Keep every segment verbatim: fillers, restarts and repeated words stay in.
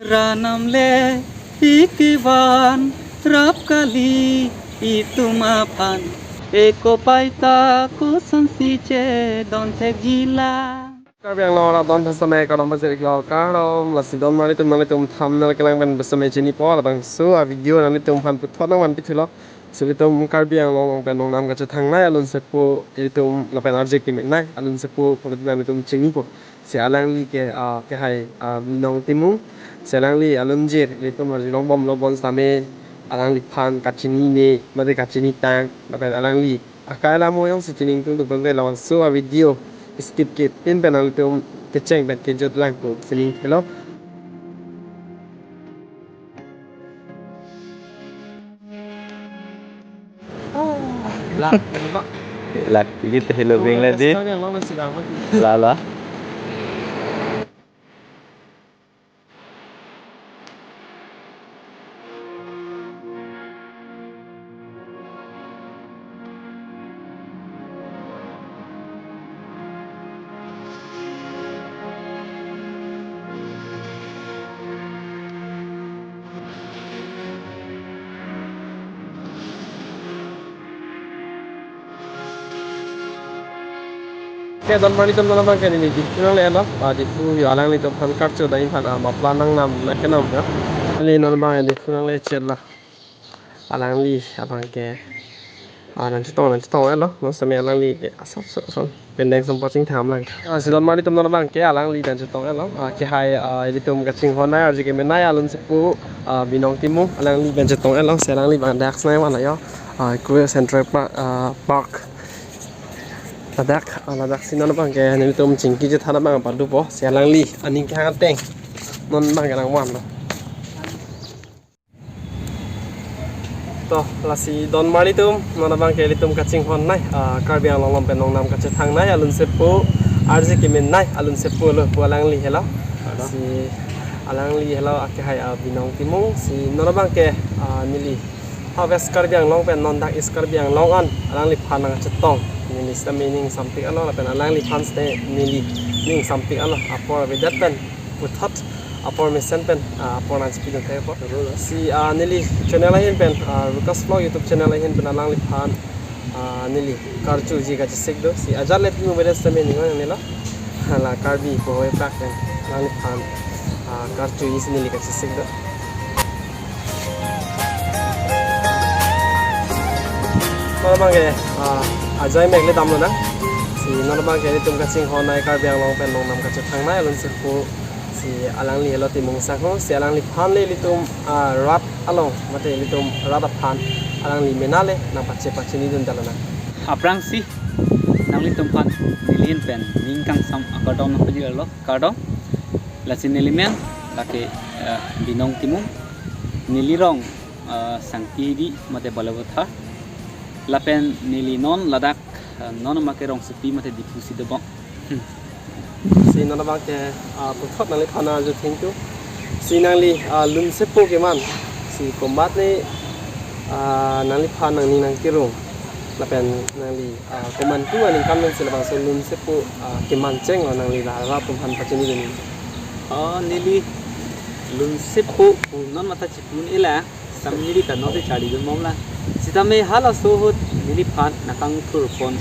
Ranam le ikivan rap kali itum aphan. Eko paita kosonsi chedon thekji lang. Karbi Anglong arat don tha samai kadom bajir iklo kardom, lasi don mari tum nanglitum thumbnail kelang pen besamai chinipo, labangso a video nanglitum aphan puthot nangvan pithulo. Si ilitum Karbi Anglong along pen nongnam kachethangnei alun sepo, ilitum lapen arje kemenei alun sepo, pu nanglitum chinipo. Si alangli ke, ah, kehai, ah, Binong Timung. Si alangli alunjir ilitum arjulong bomlo bonsitame alangliphan kachinine mate kachinitang, lapen alangli akai lam oyong si chiningtungtungte labangso a video skip kit pin pen nanglitum kecheng pen kejut lang pu sining helo. Lak, lak. Lak, kita hello bing lagi. Sekarang yang lama sedang mati. Lala. Ke don mari tum nonabang ke neli Diphu nangle lo, ah, Diphu yo alanglitum aphan karcho dai aphan, ah, mapla nangnam nangkenam ya. Neli nonabang Diphu nangle chet la. Alangli abang ke, ah, nangchetong nangchetong lo, non sitame alangli ke asap so son. Pendeng sempot chingtham lang. Ah, si don mari tum nonabang ke alangli nangchetong lo. Ah, kehai, ah, ilitum kachinghonnei arje kemenei alun sepo, ah, Binong Timung alangli nangchetong lo. Si alangli abang dak snai wan yo. Ah, Korea Central Park, ah, Park. Ladak, ah, ladak si nonabang ke nelitum chingki chethan abang padupo. Si alangli aning kehang ateng nonabang ke nangvanlo. To, lasi don mari tum, nonabang ke ilitum kachinghonnei, ah, Karbi Anglong along pen nongnam kachethangnei alun sepo, arje kemenei alun sepo lo pu alangli helo. Si alangli helo, ah, kehai, ah, Binong Timung, si nonabang ke, ah, neli ha West Karbi Anglong pen non dak East Karbi Anglong an alangliphan nangchetong. Neli sitame ning sampik lo, lapen alangliphan sitame neli ning sampik lo. Apor avedet pen puthot apor mesen pen, ah, apor nangchepidun thekpo. Si, ah, neli channel ahin pen, ah, Rukas Vlog YouTube channel ahin pen alangliphan, ah, neli karchuji kachesik do. Si ajat le pinu beres tame ning ong nelo. Hala Karbi pohoi prak pen alangliphan, ah, karchuji si neli kachesik do. Nonabang ke, ah, ajai mek le damlo na. Si nonabang ke ilitum kachinghonnei Karbi Anglong pen nongnam kachethangnei alun sepo. Si alangli helo Timung Sangho, si alangliphan le ilitum, ah, rat along, mate ilitum rat aphan alangli mena le nangpache pachinidun dalo na. Aphrangsi nanglitum aphan neli ahin pen ning kangsam akardom nangpajirlo, kardom. Lasi neli men lake, eh, Binong Timung, neli rong, eh, Sangti Hidi mate Balabotha. Lapen neli non ladak, eh, non make Rongsopi mate Diphu si dobom. Hmm. Si nonabang ke, ah, puthot nangliphan arju thengtu. Si nangli, ah, lun sepo keman. Si komat ne, ah, nangliphan nangning nangkirung. Lapen nangli, ah, komantu aningkan pen si labangso lun sepo, ah, keman chenglo nangli la ra tum aphan pachinidun. Oh, neli lun sepo pu non mata chipun ila. Sam neli ta nonsi charlidun bomlang. Sitame halaso ahut neliphan nangkangthurpon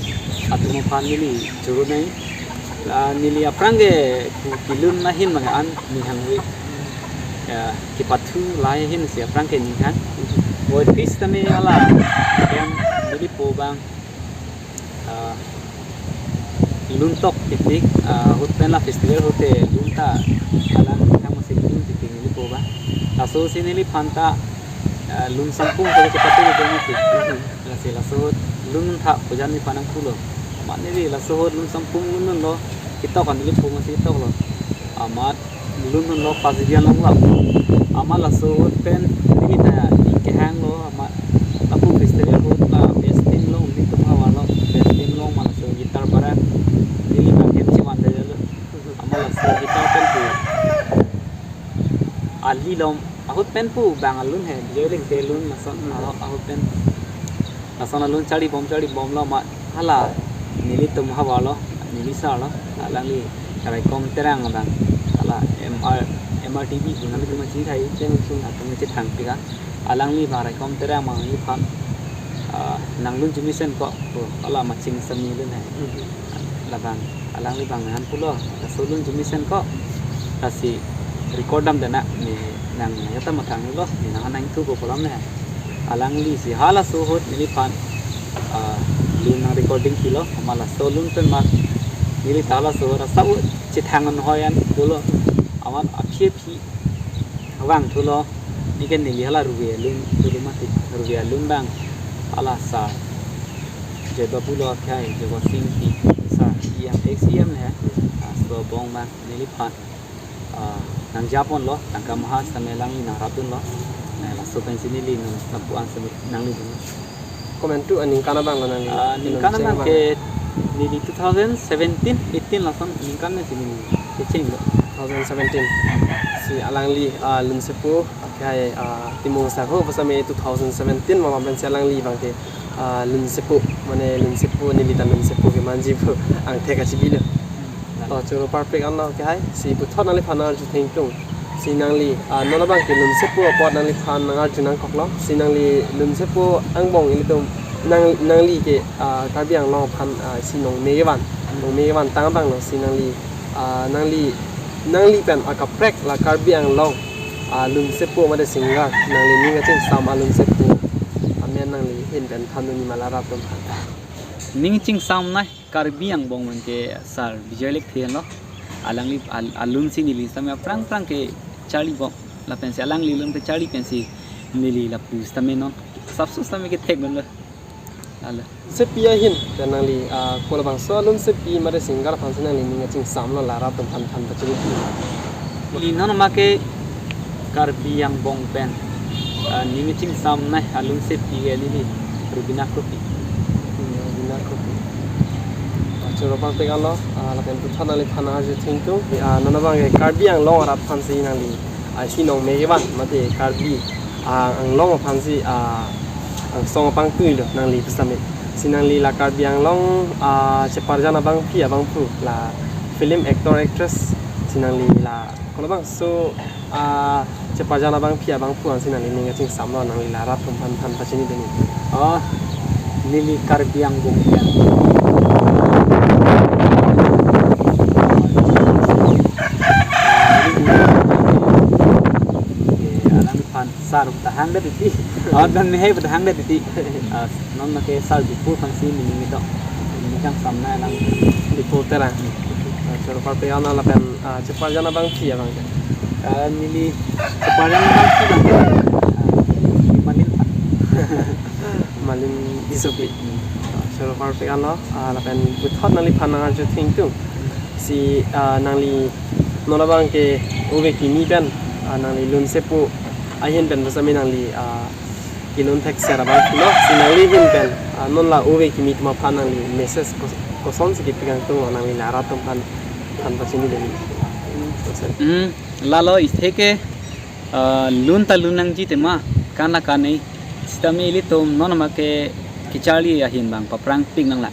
atum aphan neli churunai. La neli aphrang ke pu kelun ahin abang an ning hangve. Ya, kepathu lahai ahin si aphrang ke ning hang. Voiphit sitame hala yang nelipo abang, ah, lun tok titik, ah, ahut pen la festival ahut te lun ta alang thang masih lun titik nelipo abang. Laso si neliphan ta, ah, lun sangpung ko kepathu lun titik. Lasi laso ahut lun tha pujan neliphan nangpulo. Amat neli laso ahut lun sangpung lun lo, ketok an nelipo masih ketoklo. Amat lun lo Pasigi along lo. Amat laso ahut pen neli ta ning kehanglo, amat lapu festival ahut la best team along nelitum havarlo, best team along amat laso guitar barang neli bang hem chiman delo. Amat laso guitar pen pu ali lom ahut pen pu bang alun he, Bijoy Lengte alun lason, ah, ahut pen. Lason alun charlibom charlibomlo amat hala nelitum havarlo, neli sarlo, alangli Raikom Terang abang, hala M R, M R T V pu nanglitum chini thai, cheng sung atum chethang pika. Alangli bang raikom Terang Mangang aphan, ah, nanglun chemesen ko, ko, ala maching sami lun hai. Labang, alangli bang nanghan pulo, laso lun chemesen ko, lasi record dam dana, ne nang yata mathang lo, ne nang nang thu ko pulam ne. Alangli si halaso ahut neliphan, ah, lun nang recording kilo, amat laso lun pen mat, neli ta laso ahut asap chethang an hoi an pulo, amat aphi aphi vangthulo, neli ke neli hala ruve alun, ruve mati, ruve alun bang, hala sir Joy Babu lo akhai, Joy Babu Singh Engti, sir, E M, ex E M le, ah, so bong bang, neliphan, ah, nang japon lo, tangka maha sitame alangli nang rapdun lo, na laso pensi neli nang sapu an sitame nanglidun lo. Komantu aningkan abang lo nangli? Ah, ningkan abang ke neli two thousand seventeen, eighteen lason ningkan na sini neli kecheng lo. Two thousand seventeen. Si alangli, ah, lun sepo, akhai, ah, Timung Sangho pu sitame two thousand seventeen ma pensi alangli bang ke, ah, lun sepo, mane lun sepo neli ta lun sepo kemanji pu angthek kachibi lo. To choro parpik anlo akhai, si puthot nangliphan nang arju thengtung. Si nangli, ah, non abang ke lun sepo apot nangliphan nang arju nangkok lo. Si nangli lun sepo angbong ilitum nang, nangli ke, ah, Karbi Anglong aphan, ah, si nongme kevan, nongme kevan tang abang lo. Si nangli, ah, nangli, nangli pen akaprek la Karbi Anglong, ah, lun sepo mate singer, nangli ning kachingsam alun sepo amen nangli ahin pen thandun nima la rat atum aphan. Ning chingsam nai. Karbi angbong pen ke sir Bijoy Lekthe lo. Alangli al-, alun si neli sitame aphrang phrang kecharli bom. Lapensi alangli lun kecharli pensi neli lapu sitame non sapso sitame kethek non lo. Lalo. Sepi ahin, pen nangli, ah, kolabangso alun sepi mate singer aphansi nangli ning kachingsam lo, la rat atum aphan than pachini. Neli non ma ke Karbi angbong pen, ah, ning chingsam nai alun sepi ke neli Rubina Kropi. Hmm, Rubina Kropi. Ah, choro parpik anlo, ah, lapen puthot nangliphan nang arju thengtung. Ah, non abang ke Karbi Anglong arat aphansi nangli, ah, si nongme kevan mate Karbi, ah, Anglong aphansi, ah, angsong apangtui lo nangli pusitame. Si nangli la Karbi Anglong, ah, cheparjan abangpi abangphu la film actor actress si nangli la kolabangso, ah, cheparjan abangpi abangphu ansi nangli ning kachingsam lo, nangli la rat atum aphan than pachini deni. Oh, neli Karbi angbong pen. Alangphan sir ta hang det titi. Oh, non mehai ta hang det titi. Ah, non ma ke sir Diphu aphansi neli ning to. Ning kangsam nai alang. Diphu Terang. Ah, choro parpik anlo lapen, ah, cheparjan abangpi abang. Ah, neli cheparjan abangpi abang. Ah, Malin. Malin Tissopi. Ah, choro parpik anlo, ah, lapen puthot nangliphan nang arju thengtung. Si, ah, nangli non abang ke ove kimi pen, ah, nangli lun sepo ahin pen pusitame nangli, ah, kelun thekser abangphu lo, si nangli ahin pen, ah, non la ove kimi atum aphan nangli message kos-, kosonsi kepi kangtung lo, nangli la rat atum aphan than pachini deni. Hmm, lalo, isi ke, ah, lun ta lun nangji tema, kan la kan nei, sitame ilitum non ma ke kecharli ahin bang paphrang pik nang la.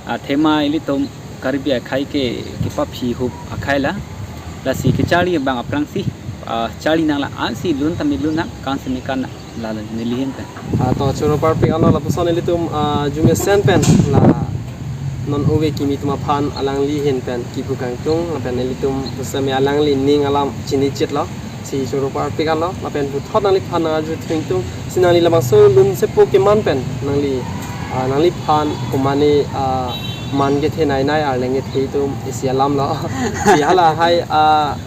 Athema ilitum Karbi akhai ke kepaphi hup akhai la. Lasi kecharli bang aphrangsi, ah, charli nang la, ansi lun tame lun nang, kan seme kan nang, lalo neli ahin pen. Ah, to choro parpik anlo lapuson ilitum, ah, arjumesen pen la non ove kimi atum aphan alangli ahin pen kipu kangtung, lapen ilitum pusitame alangli ning alam chini chit lo. Si choro parpik anlo, lapen puthot nangliphan nang arju thengtung, si nangli labangso lun sepo keman pen nangli, ah, nangliphan komane, ah, man kethe nai nai arleng kethe atum isi alam lo. Si hala hai, ah,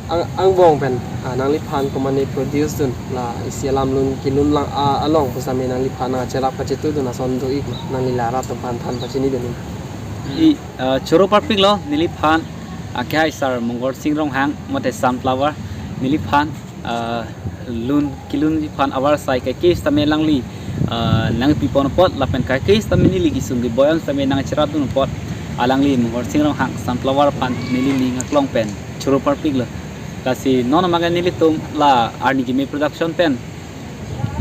ang, angbong pen, ah, nangliphan komane produce dun la isi alam lun kelun lang, ah, along pusitame nangliphan nang cherap kachetu dun ason do ik ma, nangli la rat atum aphan than pachini deni. I, ah, choro parpik lo, neliphan, ah, akhai sir Mongol Sing Ronghang mate Sunflower, neliphan, ah, lun kelun aphan avarsai kaike sitame alangli, ah, nangpipon apot lapen kaike sitame neli kesung keboi an sitame nang cherap dun apot alangli Mongol Sing Ronghang Sunflower aphan neli ning aklong pen choro parpik lo. Lasi non ma ke nelitum la Arni Kimi Production pen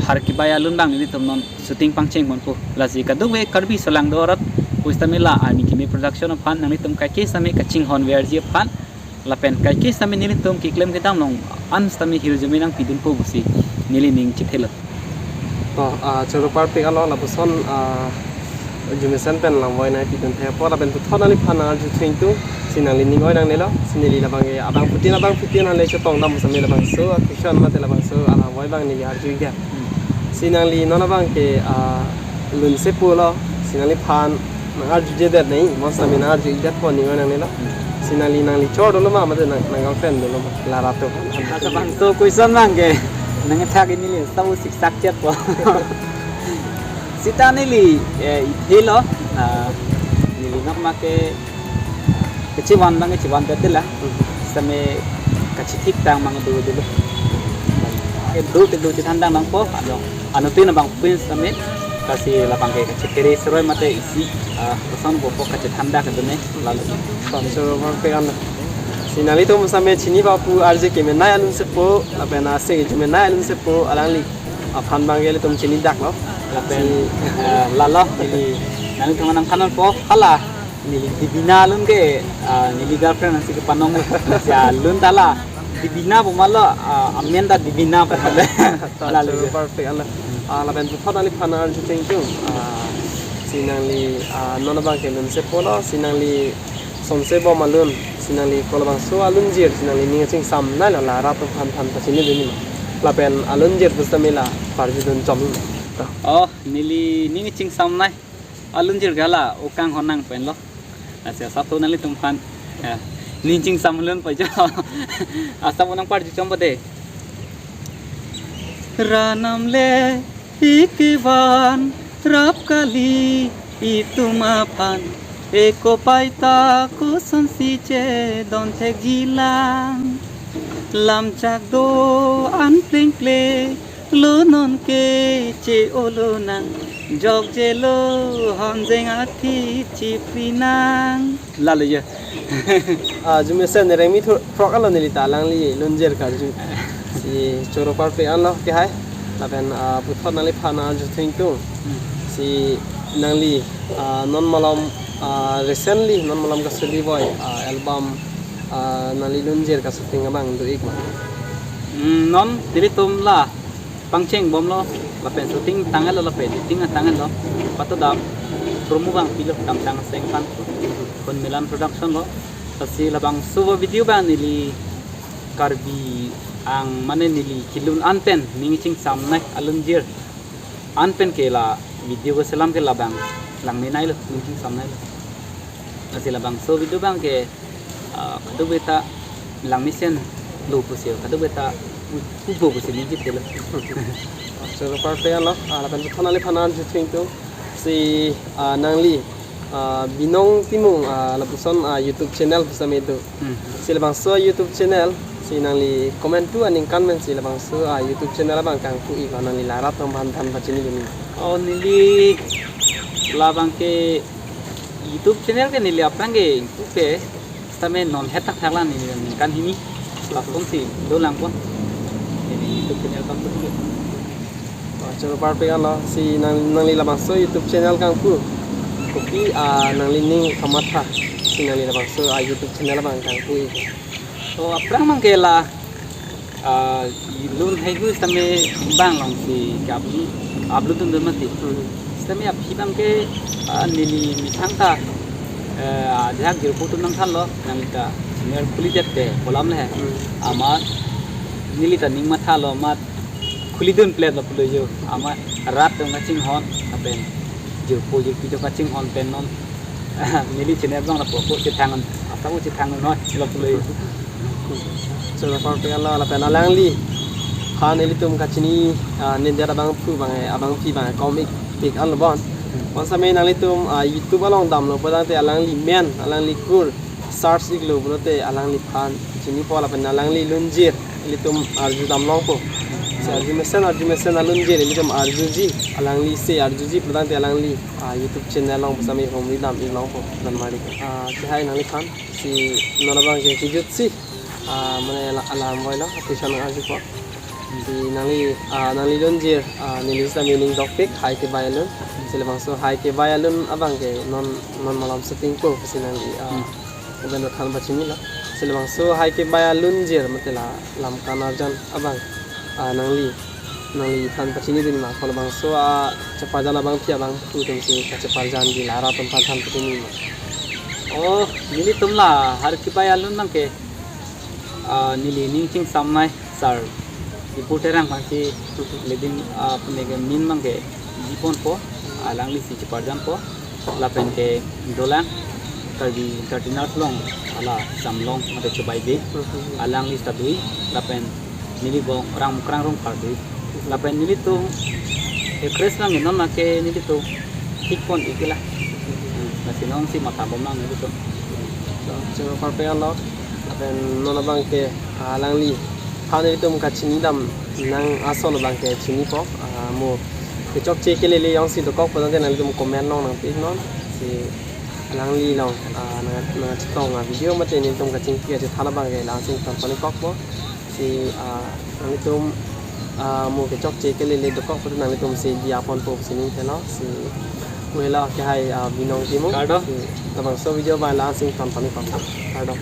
Har Kibai alun bang nelitum non shooting pangcheng ponpo. Lasi kadokave Karbi solangdo arat pusitame la Arni Kimi Production aphan nanglitum kaike sitame kachinghon verji aphan Lapen kaike sitame nelitum keklem kedam along an sitame hirjume nangpidunpo pusi neli ning chethelo. To, ah, choro parpik alo lapuson, ah, arjumesen pen lamvoi nangpidun thepo lapen puthot nangliphan arju thengtung, si nangli ning oi nangnelo, si neli labang ke abangphutin abangphutin hale chetong dam sitame labangso a-question mate labangso alamvoi abang neli arju-ikdet. Si nangli non abang ke, ah, lunsepo lo, si nangliphan nang arjujedet nai, mo sitame nang arju-ikdetpo ning oi nangnelo. Si nangli nangli chor dolo ma, mate nang, nang girlfriend dolo ma, la rat atum aphan. Asa bangso question abang ke nangkethak neli sabo siksak chetpo. Sita neli, eh, ithelo, ah, neli nok ma ke kechevan abang kechevan betul lah. Sitame kachethik tang abang do dolo. Ke do te do chethan tang nangpo, ano, ano tin abang pin sitame, lasi labang ke kachethere seroi mate isi, ah, kosonpo pu kachethan tang kedun ne, lalo. Bangso parpik an. Si nanglitum sitame chini bapu arje kemenei alunsepo, lapen ase kemenei alunsepo, alangli aphan abang ke ilitum chinidak lo. Lapen, si, eh, lalo, neli, nanglitum nangthanpo, hala, neli Dibina alun ke, ah, neli girlfriend nangsi kepanong lo. Si alun ta la, Dibina pu ma lo, ah, amen ta Dibina pu ma lo. Lalo. Choro parpik an. Ah, lapen puthot nangliphan arju thengtung. Ah, si nangli, ah, non abang ke lunsepo lo, si nangli sonse bom alun, si nangli kolabangso alunjir, si nangli ning chingsamnei lo, la rat atum aphan pachinidun ma. Lapen alunjir pusitame la parjudun chom ma. To. Oh, neli ning chingsamnei. Alunjir ke la, o kanghon nang pen lo. Asa asap to nanglitum aphan. Ya. Ning chingsam alun pa jo. Asap nangparju chompo de. Rat namle ikevan rap kali itum aphan. Eko paita kosonsi chedon thekji lang. Lamchak do an plengple lo non ke che-o lonang. Jokjelo honjeng athi chiprinang. Lalo ya. Ah, arjumesen nereng mi thu-, throk alo neli ta alangli lunjir karju. Si choro parpik anlo kehai. Lapen, ah, puthot nangliphan arju thengtung. Hmm. Si nangli, ah, non malom, ah, recently non malom kasulivoi, ah, album, ah, nangli lunjir kashooting abang do-ik ma? Hmm, non nelitum la pangcheng bomlo, lapen shooting tanglo, lapen editing tanglo. Patodam promo abang pilo, Kamtang Aseng aphan, Khun Milan Production lo. Lasi labangso video abang neli Karbi Ang mane neli kelun an pen ning chingsamnei alunjir an pen ke la video keselam ke labang langneneilo, ning chingsamneilo. Lasi labangso video abang ke, ah, kadokave ta langmesen lo pusi, kadokave ta u-, upo pusi ning chethelo. Choro parpik anlo, ah, lapen puthot nangliphan arju thengtung. Si, ah, nangli, ah, Binong Timung, ah, lapuson, ah, YouTube channel pusitame do. Hmm. Si labangso YouTube channel, si nangli komantu aningkan pen si labangso, ah, YouTube channel abang kangpu-ik ma, nangli la rat atum aphan pachinidun ma? Oh, neli labang ke YouTube channel ke neli aphrang ke ingpu-ik, sitame non het thakthak lang neli ningkan hini. Lason si dolang pon. Neli YouTube channel kangpu-ik. Oh, choro parpik anlo, si nang, nangli labangso YouTube channel kangpu. Kopi, ah, nangli ning kamatha, si nangli labangso, ah, YouTube channel abang kangpu-ik? Oh, aphrang abang ke la, ah, lun haihui sitame bang along si ke-upload, upload dundun mati. Hmm. Sitame aphi abang ke, ah, neli methang ta, eh, ajahak jirpo atum nangthanlo, nangli ta channel khulidetpe pu alam le he. Hmm. Amat neli ta ning mathalo, amat khulidun pletlo pulo jo. Amat rat atum kachinghon, lapen jirpo jirpi atum kachinghon pen non neli channel abang lapu ako chethang, asap ako chethang noi lo pulo jo. Choro parpik anlo, lapen alangliphan ilitum kachini, ah, nedet abangphu abang, abangpi abang kom-ik pik anlo bon. Bonsitame nanglitum, ah, YouTube along damlo pulotangte alangli men, alangli kur search-iklo pulote alangliphan chinipo, lapen alangli lunjir ilitum arjudam longpo. Si arjumesen, arjumesen alunjir ilitum arjuji, alangli si arjuji pulotangte alangli, ah, YouTube channel along pusitame humridam-ik longpo, dan mari. Ah, kehai nangliphan, si non abang ke kejut si, ah, mane la-, alamvoilo, question arjupo. Si nangli, ah, nangli lunjir, ah, neli sitame ning dokpik, Hai Kebai Alun. Si labangso Hai Kebai Alun abang ke non, non malom shooting po, si nangli, ah, Hmm. Uben than pachinilo. Labangso hai kebai alun jir mate la Lamka Arjan abang, ah, nangli, nangli than pachini dun ma, ko labangso, ah, cheparjan abangpi abangphu atumsi kacheparjan di la rat atum aphan than pachini ma. Oh, nelitum la har kebai alun abangke, ah, neli ning chingsamnei sir Ipu Terang aphansi, ledin, ah, pune ke min abangke jiponpo, alanglisi cheparjanpo, lapen ke dolang Karbi Entertainers along, hala Samlong mate Chubai Bey, alangli ta dui, lapen neli bong Rang Mukrang Rongphar dui, lapen nelitum actress abangke non abangke nelitum thikpon-ik ke la. Hmm, lasi nonsi matha bom nang nelitum. So, choro parpek lo, lapen non abangke, ah, alangli aphan nelitum kachini dam nang asol abangke chinipo, ah, mo kechokche kelele jongsi dokok pu tangte nanglitum comment along nangpi non, si alangli along, ah, nang, nangchetong avideo mate nelitum kachingki kachethan abangke la-ansi than pon-ik kokpo. Si, ah, nanglitum, ah, mo kechokche kelele dokok pu nanglitumsi diya ponpo pusi ning thelo. Si wela ke hai, ah, Binong Timung. Kardom. Si labangso video abang la-ansi than pon-ik kokpo. Kardom.